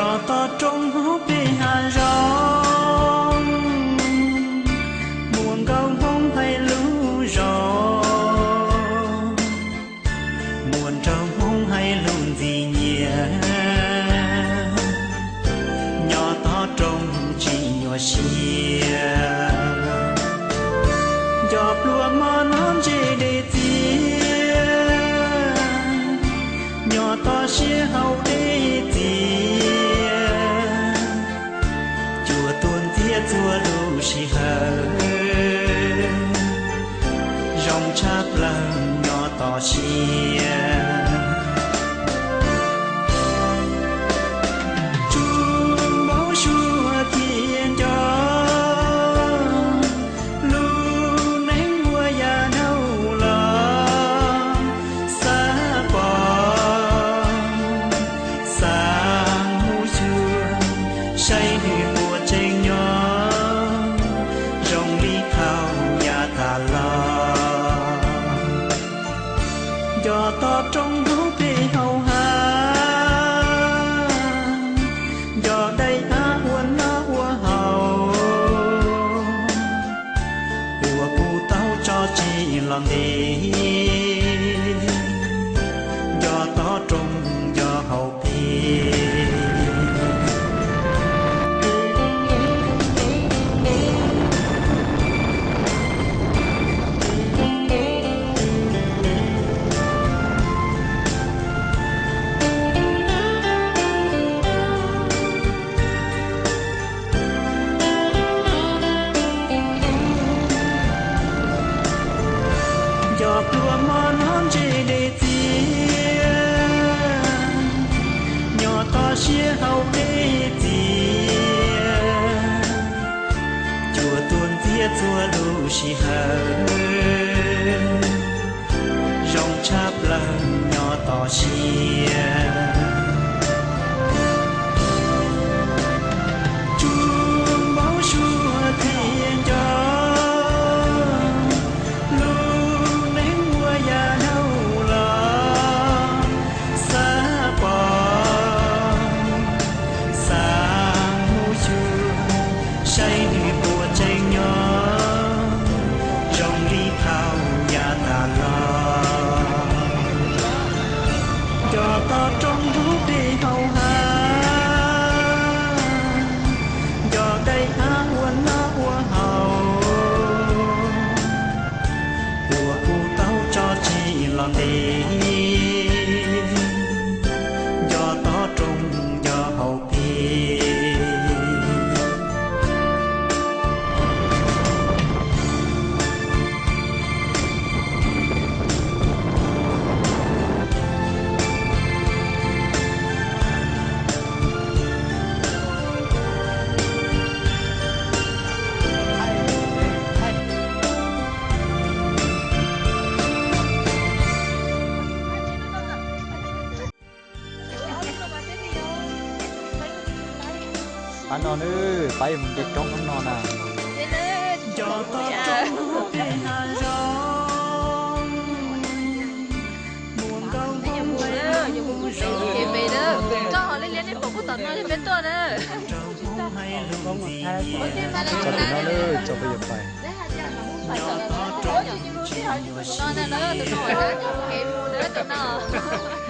Nyob toj roob hauv peb hav zoov, muaj nkauj Hmoob hais lus zoo, muaj nraug Hmoob hais lus ntxim nyiam. Nyob toj roob tsis nyuaj siab, nco pluas mov noj ntse dej txias, nyob toj siab haus dej txias, cua tuaj ntxiab txhua lub sij hawm, zoo tshaj plaws nyob toj siab. Tsuj npau suav thiaj nco, lub neej ua yam dhau los, xav pom, xav mus xyuas, saib nws puas tseem nyob zoo li thaum yav tas los. Nco toj roob hauv peb hauv hav, nco daim av ua noj ua haus, ua puv taub tso tseg los ntev, nco toj roob nco hauv peb. Nco pluas mov noj ntse dej txias, nyob toj siab haus dej txias, cua tuaj ntxiab txhua lub sij hawm, zoo tshaj plaws nyob toj siab. Tsuj npau suav thiaj nco, lub neej ua yam dhau los, xav pom, xav mus xyuas, saib nws puas tseem nyob zoo li thaum yav tas los. Nco toj roob hauv peb hauv hav, nco daim av ua noj ua haus, ua puv taub tso tseg los ntev, nco toj roob nco hauv peb. Pab no nawb, pab yuav mus nce roob no na. Nco toj roob peb hav zoov, muaj nkauj Hmoob hais lus zoo, nraug Hmoob hais lus ntxim nyiam, nco toj roob nco hauv peb. Tso tim no nawb, tso peb yuav pais. Nco toj roob tsis nyuaj siab,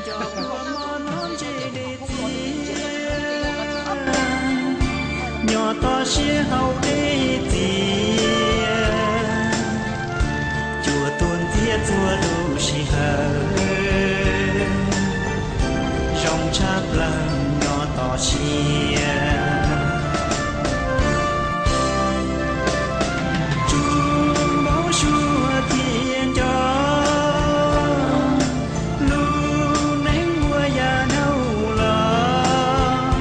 nco pluas mov noj ntse dej txias, nyob toj siab haus dej txias, cua tuaj ntxiab txhua lub sij hawm, zoo tshaj plaws nyob toj siab. Tsuj npau suav thiaj nco, lub neej ua yam dhau los,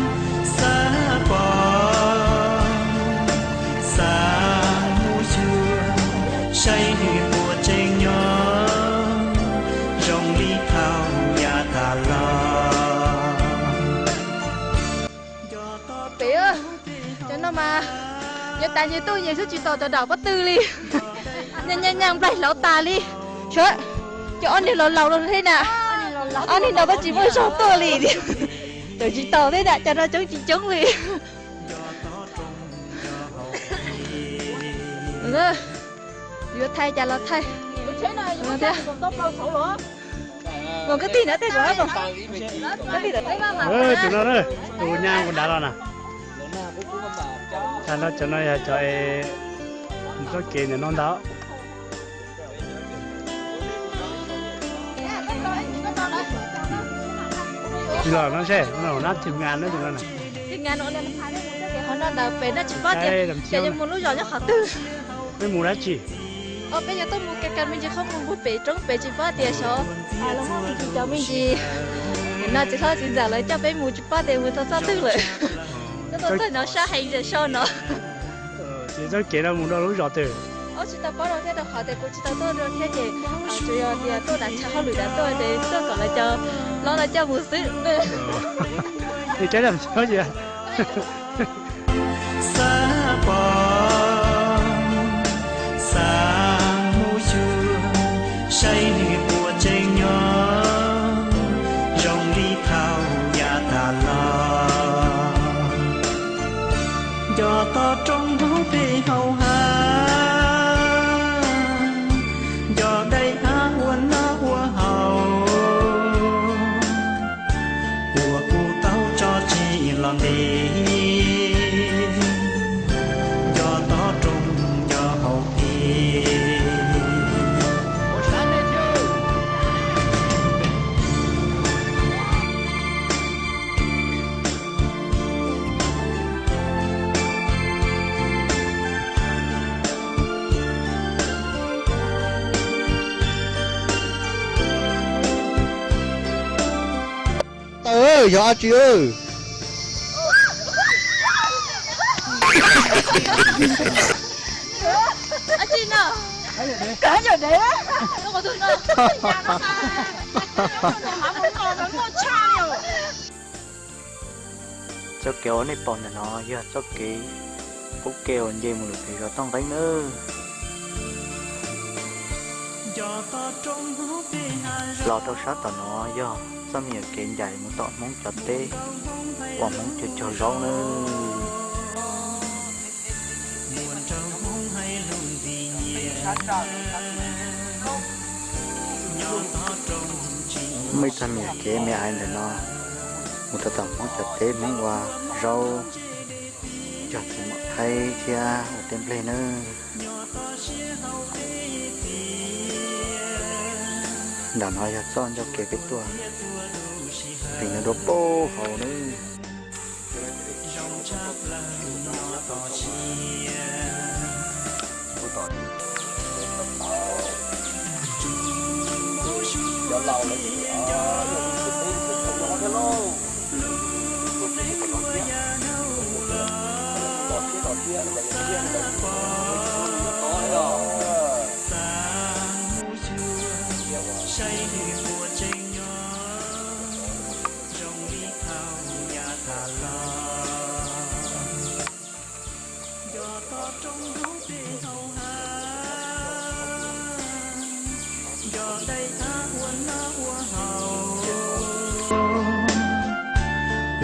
xav pom, xav mus xyuas, saib nws puas tseem nyob zoo li thaum yav tas los. Pem, cov no mas yog tas nyias tuaj nyias xwb tsis tom cov dam pob tw li. Nyav nyav nyav nplaig hlauv tas li. Sawv, cov ob niag laus laus no thiab na, ob niag no tab tsis muaj zog tuaj li tiag. Cov tsis tau tej dam cov no coob tsis coob li. Yuav thaij cas los thaij thiab. Mus koj tig ntawd tej zaum, koj tig ntawd. Tus no, tus nyab kuv dav los na. Cov no, cov no yog cov es mus txoj kev ntawm no ntag. Tsis los no seb, no nab thim ngas na tus no na. Qhov no ntawd pem no tsis paub tias yog yuav mus lub zos nyob qhov twg. Peb mus dab tsi? Peb yuav tuaj mus kas kas me ntsis, qhov mus mus pem roob pem tsis paub tias xyov los muaj me ntsis cov me ntsis. No txiv hlob txiv ntxawm lawv coj peb mus tsis paub tias mus txog txoj twg lawm. Tuaj txog no sab heev ces sau no. Ces txoj kev no mus rau lub zos twg? Tsis tau paub rau thiab, rau qhov tias kuv tsis tau tuaj dua thiab ces tsuas yog tias tuaj nram tshav hauj lwm nram tuaj ces tuaj kom lawv cov hlob lawv coj mus xwb. Xav pom, xav mus xyuas, saib nws puas tseem nyob zoo li thaum yav tas los. Nco toj roob hauv peb hau hav, nco daim av ua noj ua haus, uas kuv tau tso tseg los ntev, nco toj roob nco hauv peb. Tawm yog dab tsi? Txoj kev uas nej pom ntawm no yog txoj kev qub kev uas nce mus lawm pem zos Toj Nqeeb nawb. Los rau sab tom no yog txoj me nyuam kev ncaim mus tom Hmoob cov teb uas Hmoob cog cog zaub nawb. Muaj ib txoj me nyuam kev me ais ntawm no mus rau tom Hmoob cov teb, Hmoob ua zaub, cog txiv mom thaib thiab ua teb nplej nawb. Nram no yog txoj ncauj kev peb tuaj, pem no dua puag hauv nawb.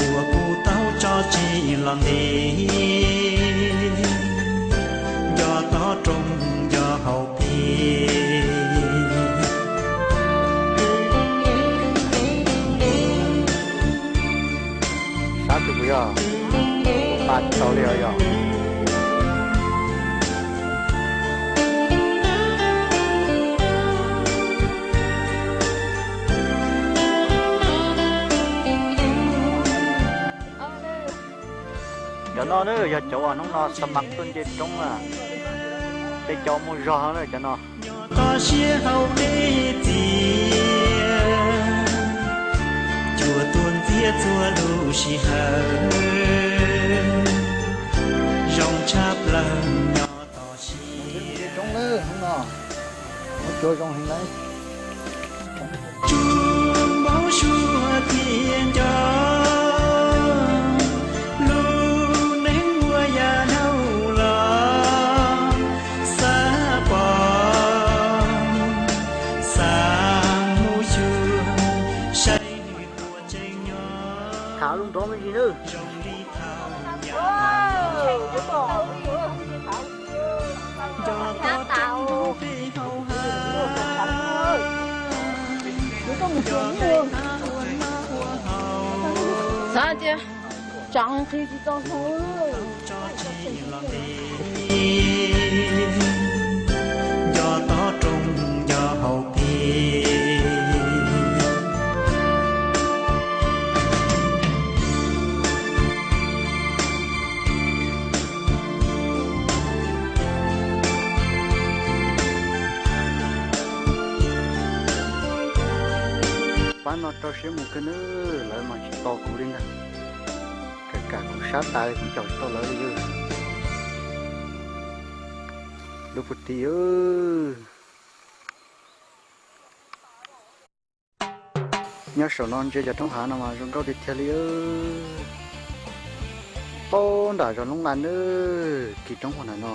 Uas kuv tau tso tseg los ntev, nco toj roob nco hauv peb. Sab tus kuv yog, kuv pa tsis tau li os yog. Cov no na yog cov uas hnub no xa mas tuaj nce roob na, tej cov muaj zog na cov no. Toj siab hauv dej txias, cua tuaj ntxiab txhua lub sij hawm, zoo tshaj plaws nyob tos siab. Hnub no muaj cua zoo heev lawm. Tsuas npau suav thiaj nco lub neej uas yav dhau los, xav pom, xav mus xyuas, saib nws puas tseem nyob. Tham lub Xav tias tsam nqhis tsis tau hlo. Nco tob roob nco hauv pes. Pab no rau siab mus kawg nawb, lawv mas tsis tos kuv li ntag. Kam kam kuv sab tas kuv caum tsis tau lawv li. Lub puag tim. Nyob saum no ntsia cov roob hav no mas zoo nkauj tiag tiag li. Paub nram zos Loob Nqas nawb, kis roob hauv nram no.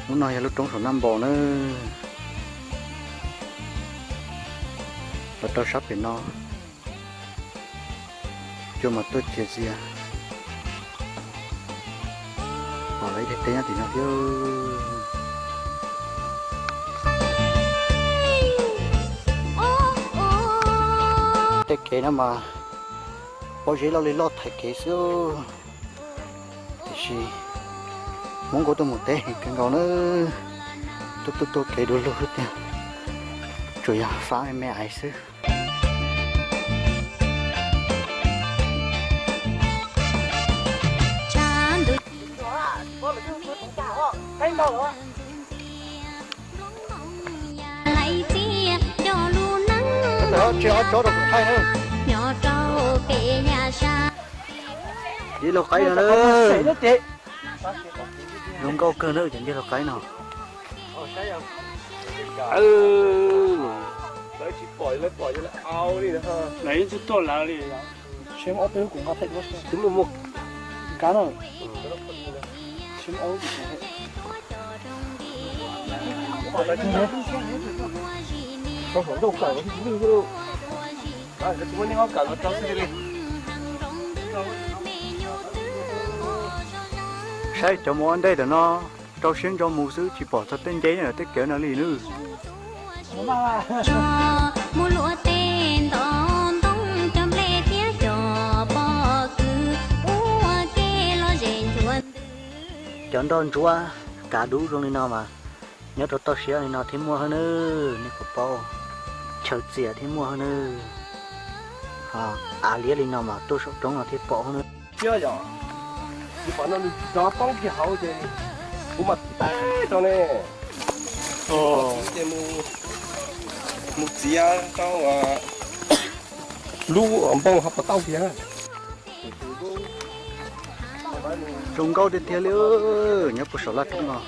Lub no yog lub roob saum Naj Npaus nawb. Los rau sab pem no. Cua mas tuaj cia xias. Pom lawv ib teg teb nyob tim no thiab. Tej kev no mas pob zeb loj li loj thaiv kev xwb. Tiam sis Hmoob kuj tuaj mus teb heev kawg nkaus na. Tuaj tuaj tuaj kev du lug xwb tiag, tsuas yog fab me me aiv xwb. Tsis ob tsob rau kuv thaij na. Ncej laug qaib no na. Zoo nkauj kawg na cov ncej laug qaib no. Saib cov mus ua ntej ntawm no, rau siab ntso mus xwb tsis pom txog tej ncej tej kev no li nawb. Mus luaj tej ntoo ntoo cov nplej thiab cov pob kws ua ke los ze nchuav ntws. Cov nroj ntsuab kav dub zoo li no mas nyob rau toj siab li no thiaj muaj hawb nawb, nej puas paub? Chaw txias thiaj muaj hawb nawb. Ho av liab li no mas tuaj saum roob no thiaj pom hawb nawb. Thiab yog, kuv pom no nws rov poob kiag hauv ces kuv mam teb rau ne. Ces mus txiav rau lub npoo ho puas tau kiag. Zoo nkauj tiag tiag li, nyob puag saum laj roob no.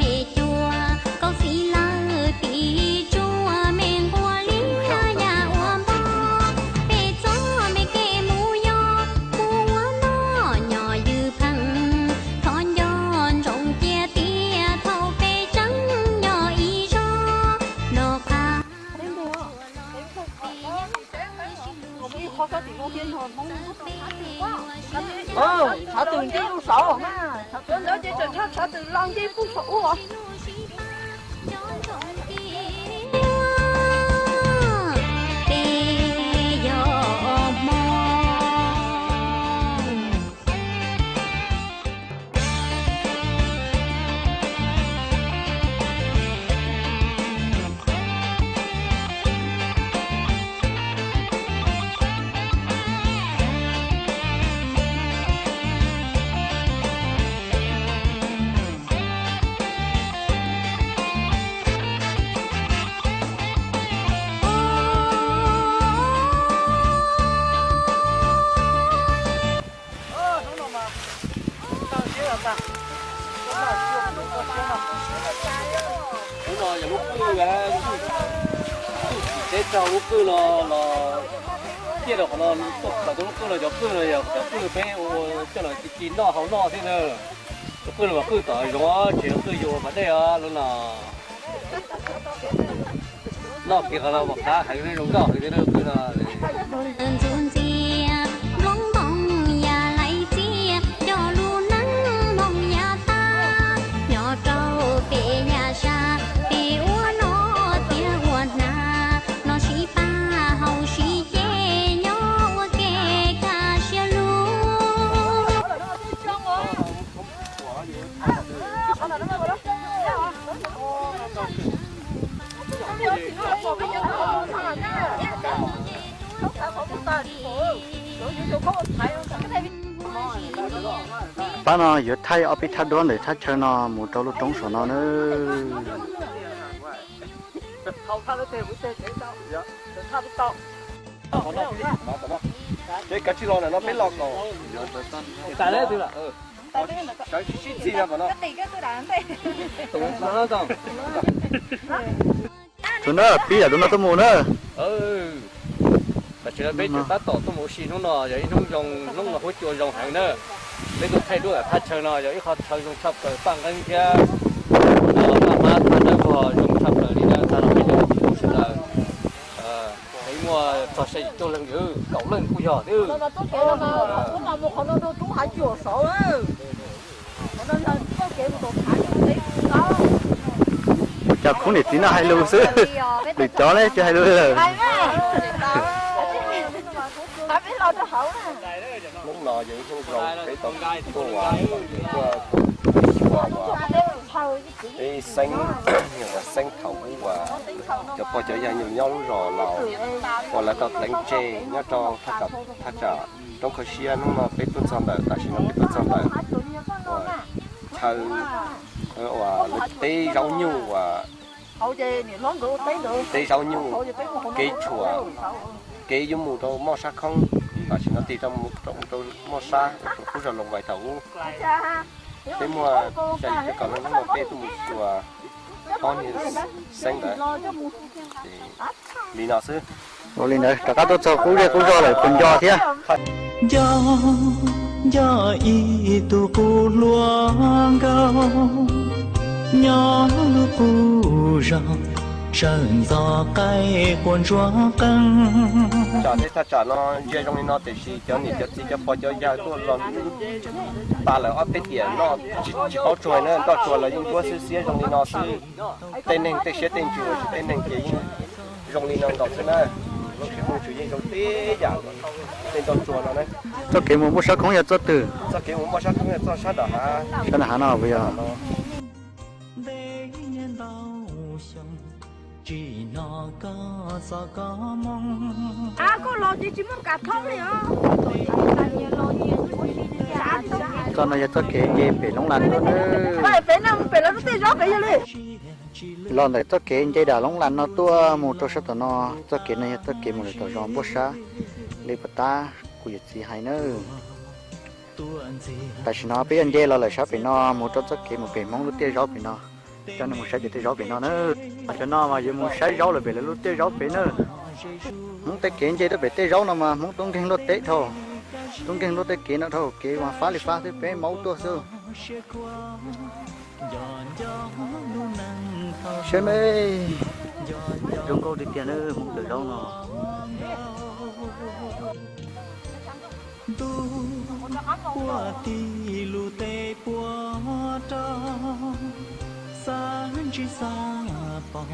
Me cua, koj txiv lawv tiv tsuas me nquag li ya ua npog, peb txoj me kev mus yos, mus ua noj nyob ywj pheej, thov nco ntsoov cia tiag thaum peb tseem nyob ib zaug no qab. Tshav twm nce lub saud, tshav twm los nce puag saum ub. Hnub no yog lub qwj, tub txim teb tsaug lub qwj no los ciaj rau qhov no, tuaj txog lub qwj no, cov qwj no yog cov qwj peb ua coj los ci noj hau noj thiab na. Lub qwj no mas qwj tom zoov tsis yog qwj yuav pas dej os lub no. Noj kiag qhov no mas qab heev, zoo nkauj heev thiab lub qwj no. Ntxuv ntxiv Pab no yuav thaij ob peb thaj duab ntawm thaj chaw no mus rau lub roob saum no na. Tsuav na, pib yam tus no tuaj mus na. Tam sim no peb tseem tab tom tuaj mus ua si hnub no yog ib hnub zoo, hnub no huab cua zoo heev na. Peb tuaj thaij duab thaj chaw no yog ib qho chaw zoo tshaj plaws, paj nqeeb thiab paj hmab thaj dawb vog zoo tshaj plaws li na. Tag los peb cov niam txiv tub sawv daws, peb muaj txog xya yim cuaj leeg, kaum leej kuj yog thiab. Ua cas khub niam txiv no hais lus xwb, lwm cov ne tsis hais lus lawm. Hnub no yog ib hnub zoo peb tau tuaj ua, tuaj ua peb xeeb, xeeb thaum ub uas cov pog cov yawg nyob lub zos Laus uas lawv tau teev tseg nyob rau thaj tsam roob kho siab. Hnub no peb tuaj txog ntawm, tam sim no peb tuaj txog ntawm chaw uas lawv teb zaub nyuj uas teb zaub nyuj, kev tshuam, kev yuav mus rau Moj Sab Khoob. Tam sim no tig rau mus rau Moj Sab, rau qub zos Loos Vais thaum ub. Peb muaj xya yim cuaj kaum leej, hnub no peb tuaj mus xyuas ob niag xeeb ntawd li no xwb. Ua li ntawd rov qab tuaj txog qub zej qub zog lawm puas nco thiab? Nco, nco ib tug qub hluas nkauj nyob lub qub zos sawv ntxov qaib qua ntsuag qeej. Tsam tej thaj tsam no ntsia zoo li no tiam sis cov niam cov txiv cov pog cov yawg tuaj los tas lawm ob peb tiam noj tsis paub tsuag na, nroj tsuag los yeej nruab xwb xiab zoo li no xwb. Tej neeg tej siab tej ntsws los sis tej neeg ces yeej zoo li no nkaus xwb na. Lub sij hawm tswv yeej zoo tib yam tej nroj tsuag no na. Txoj kev mus Npoj Sab Khoob yog txoj twg? Txoj kev mus Npoj Sab Khoob yog txoj sab nram hav. Sab nram hav no puas yog? Txoj no yog txoj kev nce pem Loob Las tuaj na. Los ntawm txoj kev nce dam Loob Las no tuaj mus rau sab tom no, txoj kev no yog txoj kev mus lawm tom zos Npoj Sab li puas tab kuv yawm txiv hais na. Tam sim no peb yuav nce los lawm sab pem no mus rau txoj kev mus pem Hmoob lub tiaj zaub pem no, coj nej mus saib cov tiaj zaub pem no na. Cov no mas yuav mus saib zaub lawm pem lawv lub tiaj zaub pem na. Hmoob tej kev nce tuaj pem tiaj zaub no mas Hmoob tub nkeeg luaj teb dhau, tub nkeeg luaj tej kev no dhau, kev mas fab li fab xwb, peb maub tuaj xwb. Saib me, zoo nkauj tiag tiag na Hmoob ntawm zaub no. Ntuj, puag tim lub teb puag rau, xav ntsib xav pom,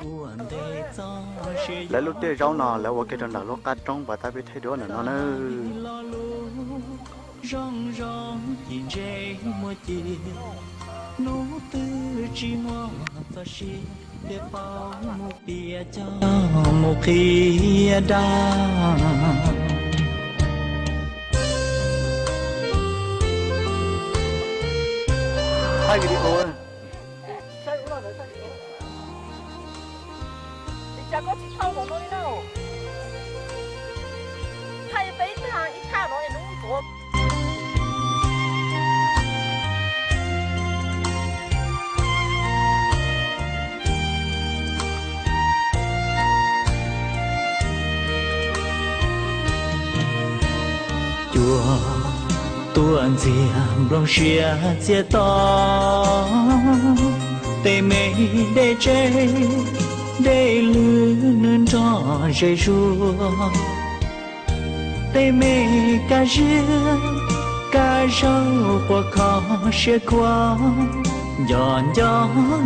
ua ntej txoj sia. Lawv lub tiaj zaub no lawv ua kiag rau ntawm lub qab roob pas tab peb thaij duab ntawm no na. Zoo zoo ci ntse muaj ci, hnub twg tsis muaj txoj sia, thiaj paub mus piav coj mus qhia dag. Thaij video. Cua tuaj ntxias nplooj siab txias to, tej me dej tseb dej lwj nws nrog ze zuag. Tej me kab ziab kab zaug quaj kho siab khuav, nco nco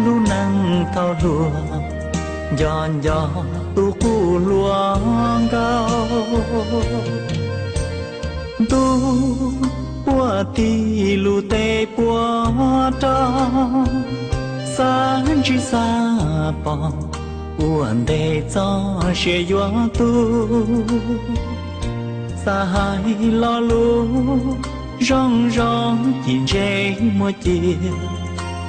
lub neej thaum hluas, nco nco tus qub hluas nkauj. Ntuj puag tim lub teb puag rau, xav ntsib xav pom, ua ntej txoj sia yuav tu. Tag hais lo lus zoo zoo, ci ntse muaj cia,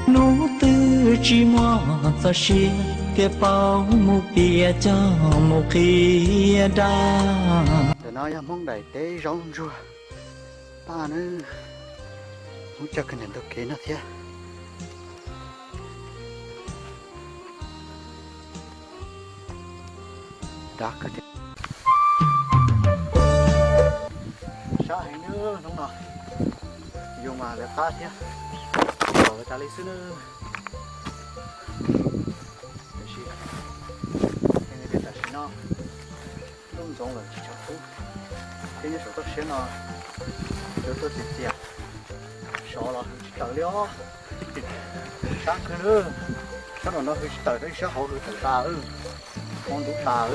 hnub twg tsis muaj txoj sia, thiaj paub mus piav coj mus qhia dab. Ntawm no yog Hmoob daim teb zaub ntsuag paj na. Hmoob cog kawg niam ntug kev no thiab. Dav kawg thiab. Sab heev nawb hnub no, yus mas lawv qab thiab, los lawv tas li xwb nawb. Tiam sis tam sim no ntuj ntxoov lawm tsis tshav kub, thiab nyob saum toj siab no lawv tuaj txias txias, sov los hws tsis tawm li os. Sab kawg nawb, sab nram no hws tsis tawm, sab hauv hws tawm tas, hauv ntub tas.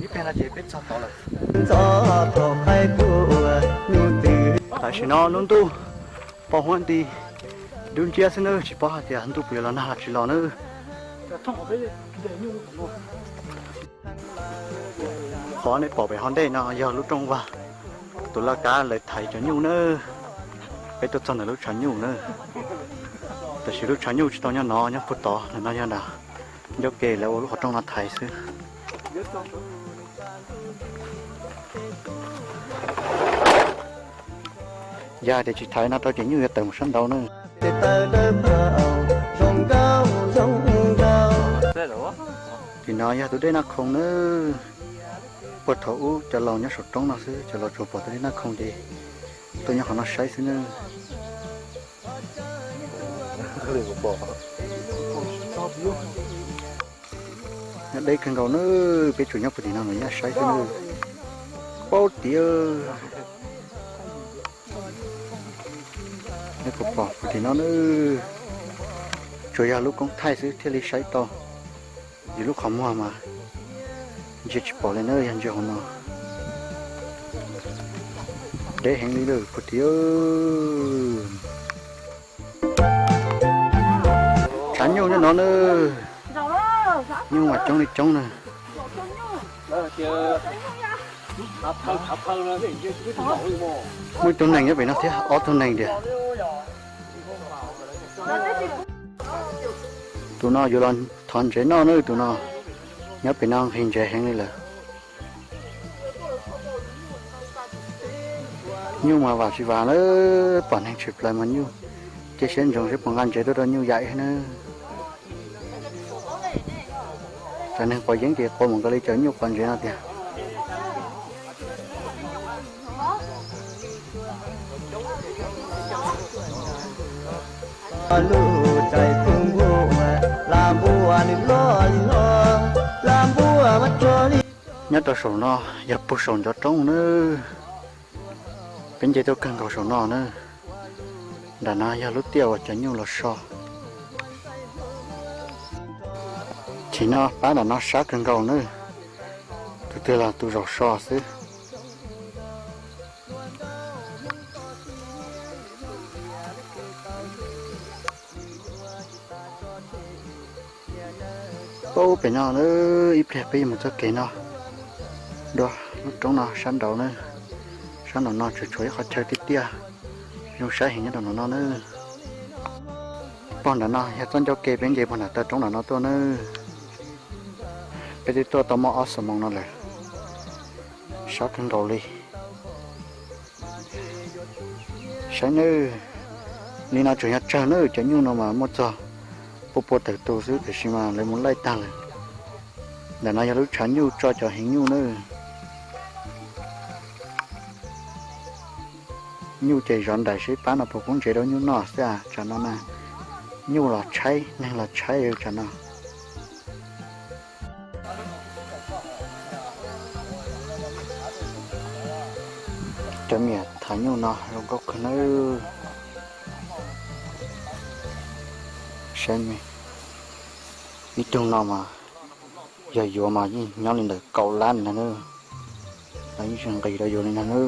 Ib pliag no ces peb txog tod lawm. Tam sim no lub ntuj pos huab nti dub nciab xwb nawb, tsis paub hais tias ntuj puas yuav los nag los tsis los nawb. Qhov nej pom pem hauv ntej no yog lub rooj vag tus laj kab lawv thaiv cov nyuj nawb. Peb tuaj txog ntawm lub tshav nyuj nawb. Tab sis lub tshav nyuj tsis tau nyob no, nyob puag tod, ntawm no yog nram ncauj ke lawv ua lub qhov rooj no thaiv xwb. Yog tias tsis thaiv no rau ces nyuj yuav tawm mus sab nraud na. Tim no yog tus dej Naj Khoom nawb. Puag thaum ub cov laus nyob saum roob no xwb, cov laus tsuas pom tus dej Naj Khoom ces tuaj nyob qhov no saib xwb nawb. Nyob deb kawg nkaus nawb, peb tsuas nyob puag tim no mas yaj saib xwb nawb. Paub tias nej puas pom puag tim no nawb, tsuas yog lub koob thaij xwb thiaj li saib tau. Yus lub qhov muag mas ntsia tsis pom li na, yog ntsia hauv no. Deb heev li lawm puag tim. Tshav nyuj nyob no na. Nyuj mas coob li coob na. Muaj ib tug neeg nyob pem no thiab, ob tug neeg tiag. Tus no yuav los thov ntsev noj na, tus no nyob pem no nqhis ntsev heev li lawm. Nyuj mas vam tsis vam na, pom neeg tshwm plaws mas nyuj cia siab ntsoov seb puas nqa ntsev tuaj rau nyuj yam na. Cov neeg quav yeeb ces qua mus nkaus li cov nyuj quav ntsev no tiag. Nyob rau saum no yog puag saum ncov roob na. Peb nce tuaj kawg nkaus saum no na. Nram no yog lub tiaj uas cov nyuj los so. Tim no pab nram no sab kawg nkaus na. Tus twg los tus zaum so xwb. Pab pem no na, ib pliag peb yuav mus txoj kev no, dua lub roob no sab nraud na. Sab nraum no tsuas tshuav ib qhov chaw tiaj tiaj, zoo saib heev nyob rau nraum no na. Pog nram no yog txoj ncauj ke peb nce puag nram taw roob nram no tuaj na. Peb twb tuaj tau muaj ob xuab moos no lawm, sab kawg nkaus li. Saib nawb, li no tseem yog tsawg nawb, cov nyuj no mas muaj txog pua pua tawm tus xwb, tiam sis mas lawv mus laij tag lawm. Ntawm no yog lub tshav nyuj tso cov heev nyuj nawb. Nyuj ces zov nraim seb pab no puas poob ntsev rau nyuj noj xwb as, tsam no na. Nyuj los tshaib, neeg los tshaib tsam no. Cov niam thav nyuj no zoo nkauj kawg nawb. Saib me, ib tug no mas yog yuav mas yeej nyob li ntawm kaum lab ntag na. Lawv yeej tsis nqis rau yuav li ntag na.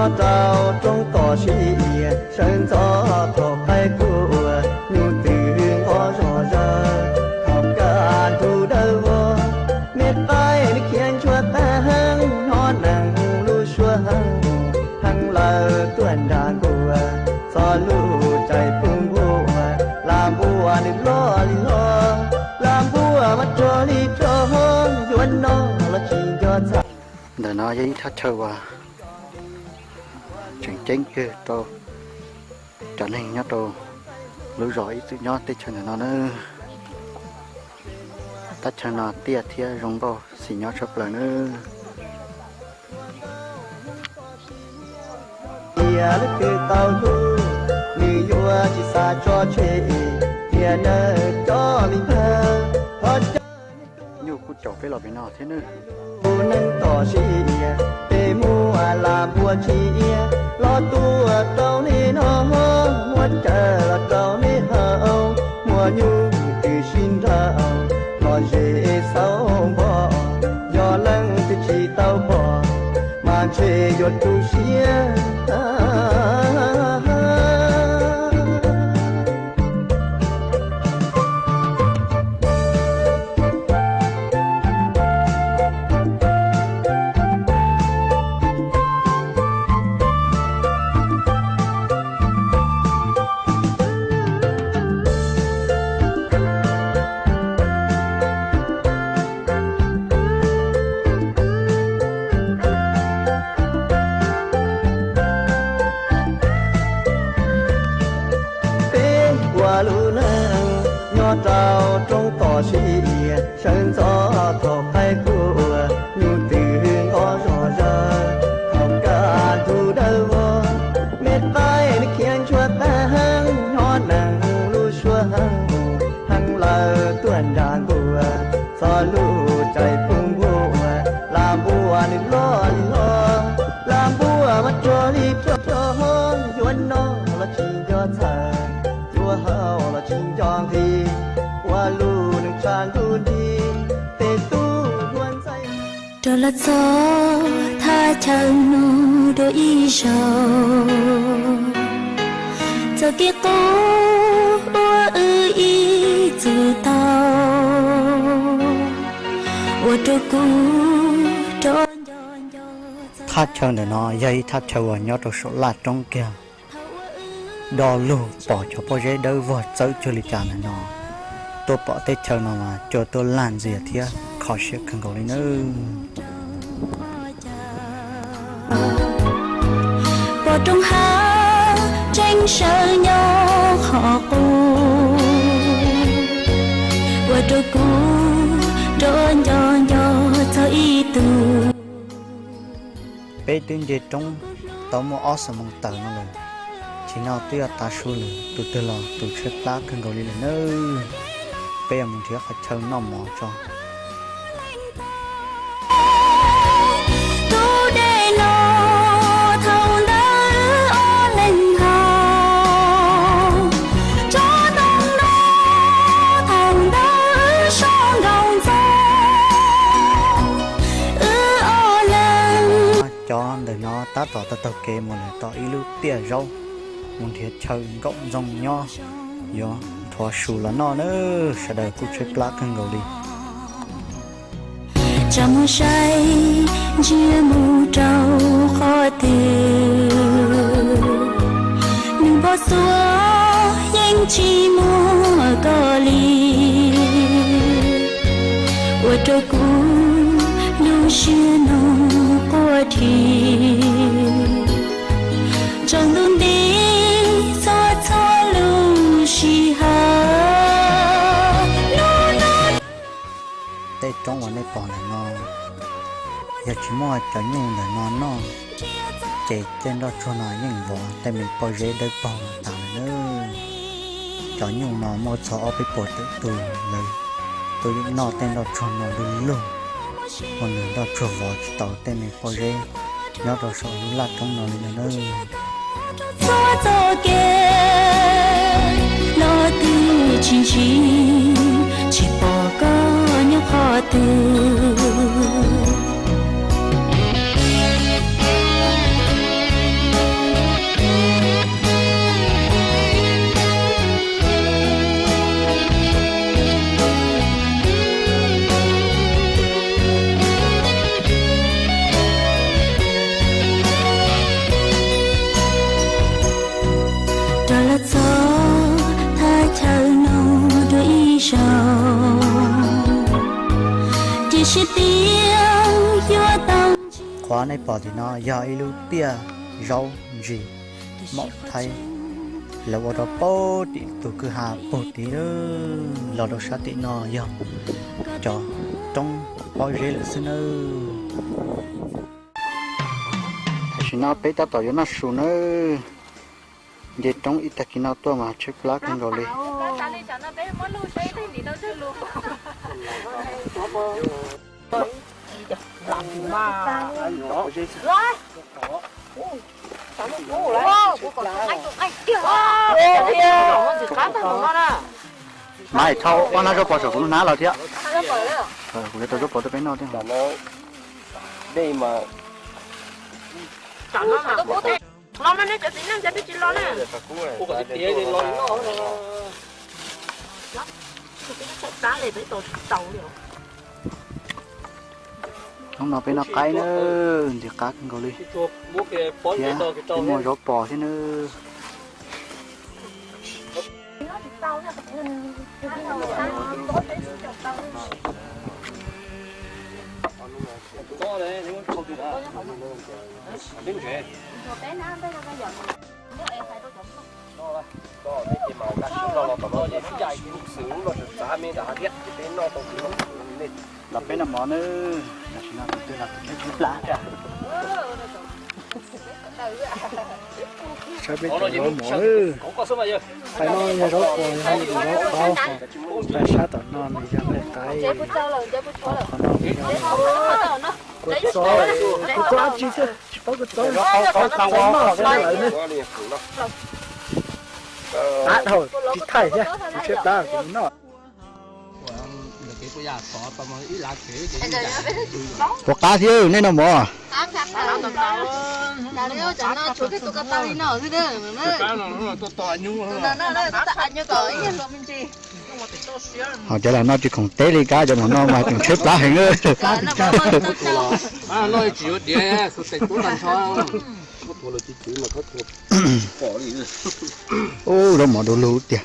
Rau roob toj siab sawv ntxov thaum qaib tuaj, nyuj twm nqov zog zaws thaum kaj ntug dawb vog. Me qaib nws khiav ntshuaj tag heev, hnov neeg lub suab heev, heev lawm tuaj nram nkuaj, txog lub caij pub npuaj, lam npuaj nws loj li loj, lam npuaj mas rog li rog, yuav noj los tsis nco txhais. Ntawm no yog ib thaj chaw uas tseem ceeb kawg rau cov neeg nyob rau lub zos ib txwm nyob teb chaws ntawm no na. Thaj chaw no tiaj thiab zoo nkauj xim nyob tshaj plaws na. Tias lub twg tau hlub, nws yuav tsis xav tso tseg, tias nawb cov me npawg, thov caw nyuj kuj caum peb los pem no thiab nawb. Neeg toj siab, peb muaj lam npuaj tsiaj los tuaj rau nej noj, muab cawm los rau nej haus, muaj nyuj twm sib nrhau los ze xauv npo, yog leej twg tsis tau pom mas ntshe yuav tu siab. Peb ua lub neej nyob rau roob toj siab, sawv ntxov thaum qaib tuaj, nyuj twm nqov zog zaws thaum kaj ntug dawb vog. Me qaib nws khiav ntshuaj tag heev, hnov neeg lub suab heev, heev lawm tuaj nram nkuaj, txog lub caij pub npuaj, lam npuaj nws loj li loj, lam npuaj mas rog li rog, yuav noj los tsis nco txhais, yuav haus los tsis nco nqhis, ua lub neej tshav ntuj nrig, tej tub hluas ntxhais. Rov los txog thaj chaw no dua ib zaug, txoj kev qub uas wb ib txwm tau, ua rau kuv rov nco nco. Thaj chaw ntawm no yog ib thaj chaw uas nyob rau saum laj roob kiag. Do lug pom cov pob zeb dawb vog txawb cuag li cas ntawm no, tuaj pom teb chaws no mas cua tuaj laj ntxias thiab kho siab kawg nkaus li nawb. Pom roob hav tseem sawv nyob qhov qub, ua rau kuv rov nco nco txog ib tug. Peb twb nce roob tau muaj ob xuab moos tawm no lawm, tsis no twb yuav tav su lawm, tus twg los tus tshaib plab kawg nkaus li lawm nawb. Peb yuav mus nrhiav qhov chaw noj mov tso. Tus dej no thaum ntawd ob leeg haus, tsob ntoo no thaum ntawd so nkaus ntxov, wb ob leeg. Cov ntawm no tab tom taug taug kev mus lawm tom ib lub tiaj zaub, mus nrhiav chaw nkaum ntxoog nyob, yuav nrhuav su los noj nawb. Sawv daws kuj tshaib plab kawg nkaus li. Tsa mus saib ntsia mus rau qhov twg, nws npog xuav yeej tsis muaj koj li, ua rau kuv lub siab no quaj dhi, tsaus ntuj nti txhua txhua lub sij hawm. Tej roob uas nej pom ntawm no, yog tsis muaj cov nyuj ntawm no noj, ces tej nroj tsuag no yeej vov tej me pob zeb dawb paug tas lawm nawb. Cov nyuj no muaj txog ob peb puas tawm tus lawm, tuaj yeem noj tej nroj tsuag no du lug, ua nws nroj tsuag vov tsis tau tej me pob zeb nyob rau saum lub laj roob no li lawm nawb. Txhua txoj kev los twb tsis ntsib, tsis pom koj nyob qhov twg. Tsis tias yuav tau. Qhov nej pom tim no yog ib lub tiaj zaub ntsis maum thaib, lawv ua rau puag tim tus kwj ha puag tim, los rau sab tim no yog cov roob pob zeb lawm xwb nawb. Tam sim no peb tab tom yuav noj su nawb. Nce roob ib tag kis no tuaj mas tshaib plab kawg nkaus li. Mas thau ob hnab zaub pov saum kuv lub hnab los thiab. Kuv yuav tau zaub pov tuaj peb noj thiab. Hnub no peb noj qaib nawb, ntxim qab kawg nkaus li thiab, peb muaj zaub pov thiab nawb. Los peb noj mov nawb, tam sim no tus twg los tus twg tshaib plab. Saib peb cov zaub mov, qhov no yog zaub pov, yog tus zaub qaub, qhov sab tom no nws yog nqaij qaib, qhov no nws yog kua txob, kua txob tsis thiab, tsis paub kua txob. Qab dhau tsis thaij thiab, kuv tshaib plab kuv noj. Ua qab thiab nej noj mov. Ho cov lam no tsis khoom teb li kab, cov lam no mas tseem tshaib plab heev. Ub, zaub mov du lug tiag.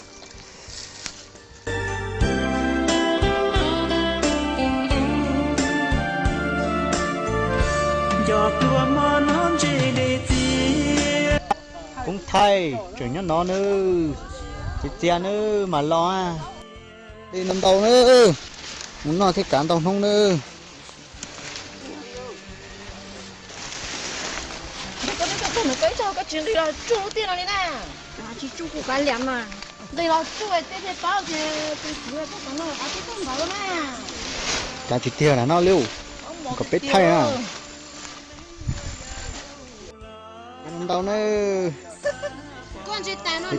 Koob thaij tseem nyob no nawb, txias txias nawb mas los. Dej ntau ntau nawb, mus noj thiab kav ntau hnub nawb. Koj tsis nqis los tsuj lub tiaj no li na. Tsis tsuj kuv kav liam mas. Nqis los tsuj tej thiaj paub tias tus kwv tuaj tom no kav tsis tau ntawd na. Kav tsis tiag lam no li, kom peb thaij na. Ntau nawb.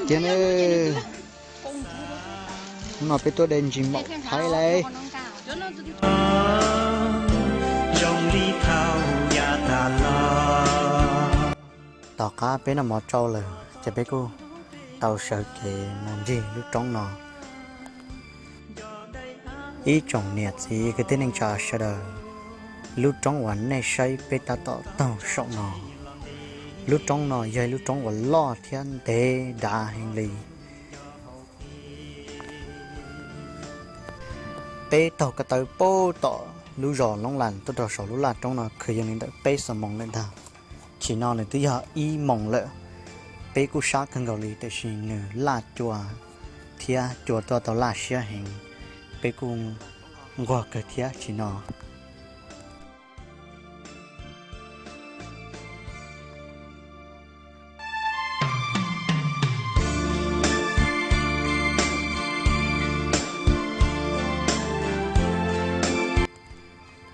Tiag nawb. Hnub no peb tuaj de ntsis maum thaib lauj. Tom qab peb noj mov tsau lawm ces peb kuj tau sawv kev mus ncig lub roob no. Ib tsoom niam txiv kwv tij neej tsa sawv daws, lub roob uas nej saib peb tab tom taug saum no, lub roob no yog ib lub roob uas loj thiab ntev dav heev li. Peb taug ko taw puag tom lub zos Loob Las tuaj rau saum lub laj roob no kwv yees li ntawm peb xuab moos lawm ntag. Chim no nws twb yog ib moos lawm, peb kuj sab kawg nkaus li tiam sis nws laj cua thiab cua tuaj tau laj siab heev, peb kuj nquag kawg thiab chim no.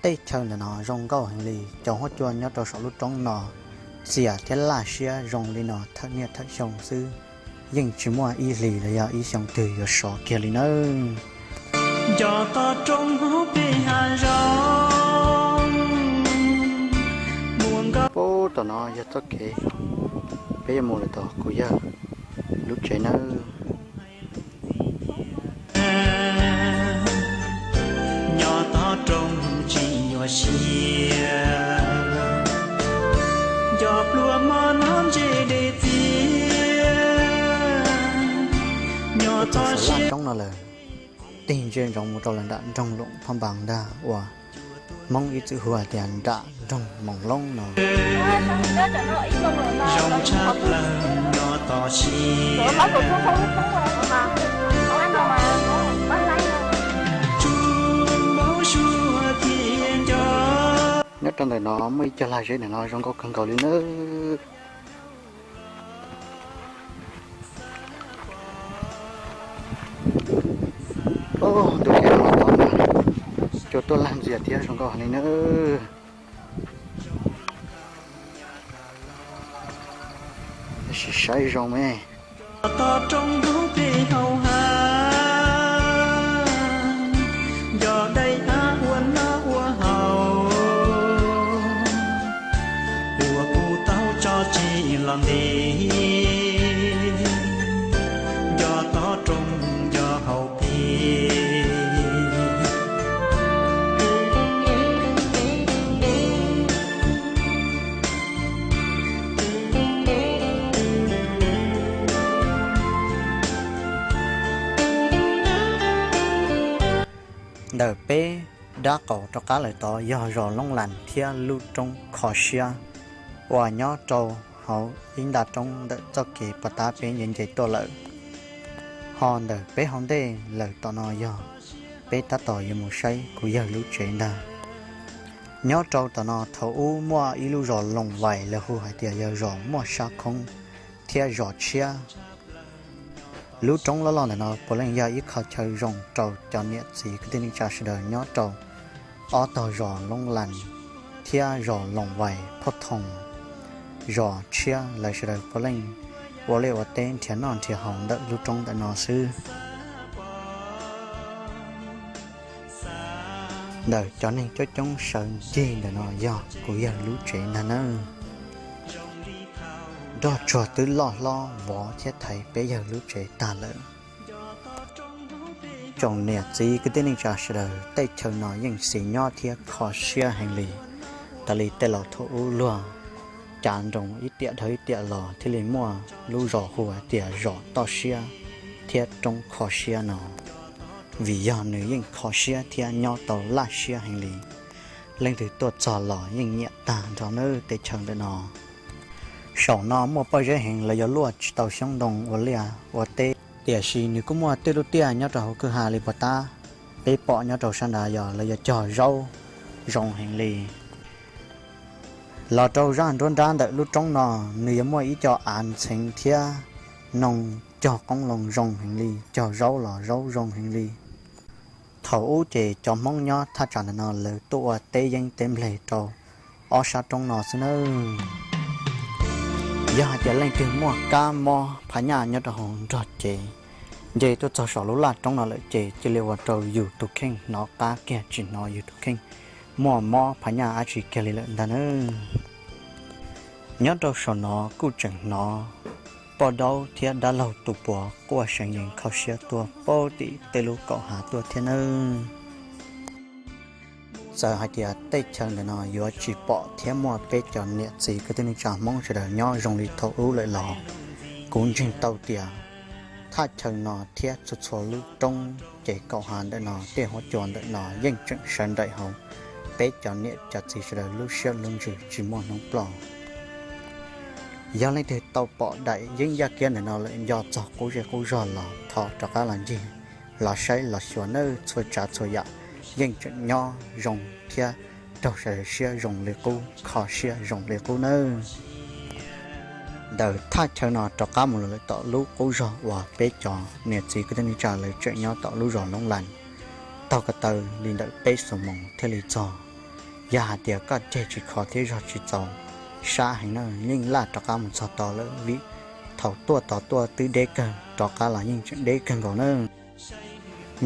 Tej chaw ntawm no zoo nkauj heev li, cov huab cua nyob rau saum lub roob no xiam thiab laj siab zoo li no thawm niaj thawm xyoo xwb, yeej tsis muaj ib hlis los yog ib xyoo twg yuav sov kiag li nawb. Nco toj roob hauv peb hav zoov, muaj nkauj. Puag tom no yog txoj kev peb yuav mus lawm tom kuv yawg lub tsev nawb. Nco toj roob tsis nyuaj siab, nco pluas mov noj ntse dej txias, nco toj siab. Roob no lawm, tig ntsia ntsoov mus rau lawm nram nroog Loos Phaj Npas ntag uas Hmoob ib txwm hu hais tias nram nroog Moos Loob no. Zoo tshaj plaws nyob toj siab, tsuas mob suab thiab nco. Nyob rau ntawm no muaj ib co lag zeb ntawm no zoo nkauj kawg nkaus li nawb. Ntu no los tod na, cua tuaj lag ntxias thiab zoo nkauj heev li nawb. Tab sis saib zoo me. Toj roob dub plig hauv hav, nco dej av ua noj ua haus, ua puv taub tso tseg los nti, nco toj roob nco hauv plig. Ntawm peb dab qaum rov qab lawm tod yog zos Loob Las thiab lub roob Kho Siab uas nyob rau hauv ib nta roob ntawm txoj kev puag ta peb nce nce tuaj lawm. Ho ntawm peb hauv ntej lawm tom no yog peb tab tom yuav mus saib kuv yawg lub tsev ntag. Nyob rau tom no thaum ub muaj ib lub zos Loos Vais, lawv hu hais tias yog zos muaj sab khoob thiab zos tshiab. Lub roob loj loj ntawm no puav leej yog ib qho chaw zoo rau cov niam txiv kwv tij neej tsa sawv daws nyob rau ob tog zos Loob Las thiab zos Loos Vais Phoj Thoom, zos tshiab, lawv sawv daws puav leej ua liaj ua teb nrhiav noj nrhiav haus ntawm lub roob ntawm no xwb. Ntawm cov neeg coob coob sawv ncig ntawm no yog kuv yawg lub tsev ntag nawb. Nroj tsuag twb loj hlob vov thiab thaiv peb yawg lub tsev tag lawm. Tsoom niam txiv kwv tij neej tsa sawv daws, tej chaw no yeej xis nyob thiab kho siab heev li. Raws li tej laus thaum ub luag cav nroos ib tiam dhau ib tiam los thiaj li muaj lub zos hu hais tias zos Toj Siab thiab roob Kho Siab no, vim yog nws yeej kho siab thiab nyob tau laj siab heev li. Leej twg tuaj txog los yeej nyiam tag nrho nawb tej chaw ntawm no. Saum no muaj pob zeb heev, lawv yuav luaj tsis tau xyoob ntoo ua liaj ua teb, tiam sis nws kuj muaj tej lub tiaj nyob rau hauv kwj ha li puag ta. Peb pom nyob rau sab nrad yog lawv yuav cog zaub zoo heev li. Los rau zaj nruab nrab ntawm lub roob no, nws yuav muaj ib co av ntxheev thiab noog cog qoob loo zoo heev li, cog zaub los zaub zoo heev li. Thaum ub ces cov Hmoob nyob thaj tsam ntawm no lawv tuaj ua teb yeeb teb npleg rau ob sab roob no xwb nawb. Yog hais tias leej twg muaj kab mob phaj nyaj nyob rau hauv nrog cev, nce tuaj txog saum lub laj roob no lawm ces cia li ua rau yus tus kheej hnov qab kiag tsis hnov yus tus kheej muaj mob phaj nyaj dab tsi kiag li lawm ntag nawb. Nyob rau saum no kuj tseem hnov poj daub thiab dab laug tus puav quaj seev yees kho siab tuaj puag tim tej lub kaum hav tuaj thiab nawb. Txawm hais tias tej chaw ntawm no yuav tsis pom thiab muaj peb cov niam txiv kwv tij neej tsa Hmoob sawv daws nyob zoo li thaum ub lawm los kuv ntseeg tau tias thaj chaw no thiab txhua txhua lub roob ces kaum hav ntawm no tej huab cua ntawm no yeej tseem sawv nraim hauv peb cov niam cov txiv sawv daws lub siab lub ntsws tsis muaj hnub ploj. Yog leej twg tau pom daim yeeb yaj kiab ntawm no lawm nco txog qub zej qub zog los thov rov qab los ncig los saib los xyuas nawb. Txhua tsav txhua yam yeej tseem nyob zoo thiab raug sawv daws siab zoo li qub, kho siab zoo li qub nawb. Ntawm thaj chaw no rov qab mus lawm tom lub qub zog uas peb cov niam txiv kwv tij neej tsa lawv tseem nyob tom lub zos Loob Las, taug ko taw li ntawm peb xuab moos thiaj li txog. Yog hais tias koj ceg tsis kho thiab zog tsis txaus, sab heev na, yeej laj rov qab mus txog tod lawm vim thaum tuaj tod tuaj twb deb kawg, rov qab los yeej tseem deb kawg nkaus na.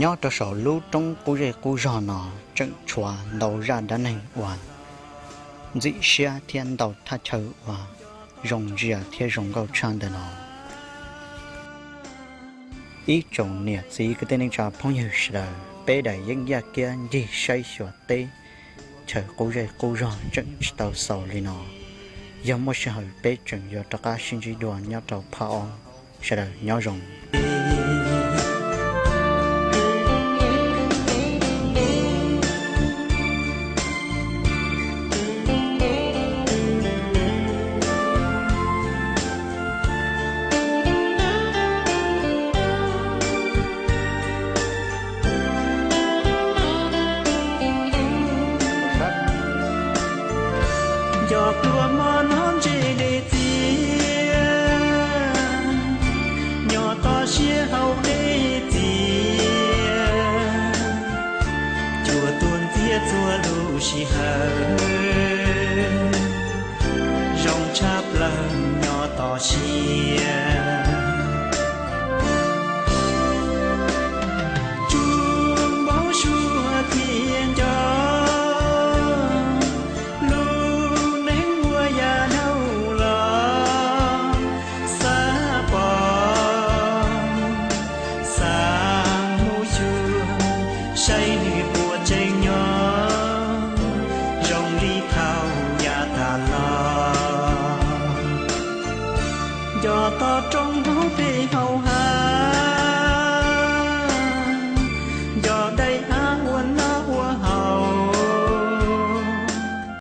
Nyob rau saum lub roob qub zej qub zog no tseem tshuav ntau zaj dab neeg uas ntxim siab thiab ntau thaj chaw uas zoo ntsia thiab zoo nkauj tshaj ntawm no. Ib tsoom niam txiv kwv tij neej tsa phooj ywg sawv daws, peb daim yeeb yaj kiab ncig saib xyuas teb chaws qub zej qub zog tseem tsis tau xaus li no. Yog muaj sij hawm peb tseem yuav rov qab sib ntsib dua nyob rau phaj ob. Sawv daws nyob zoo. Luag hmo no ntse dej txias, nyob toj siab hauv dej txias, cuag tuag ntxiag txhua lub sij hawm, zoo tshaj plaws nyob toj siab. Tsuj npau suav thiab nco, lub neej ua yam dhau los, xav pom, xav mus xyuas, saib nws puas tseem nyob zoo li thaum yav tas los. Nco toj roob hauv peb hauv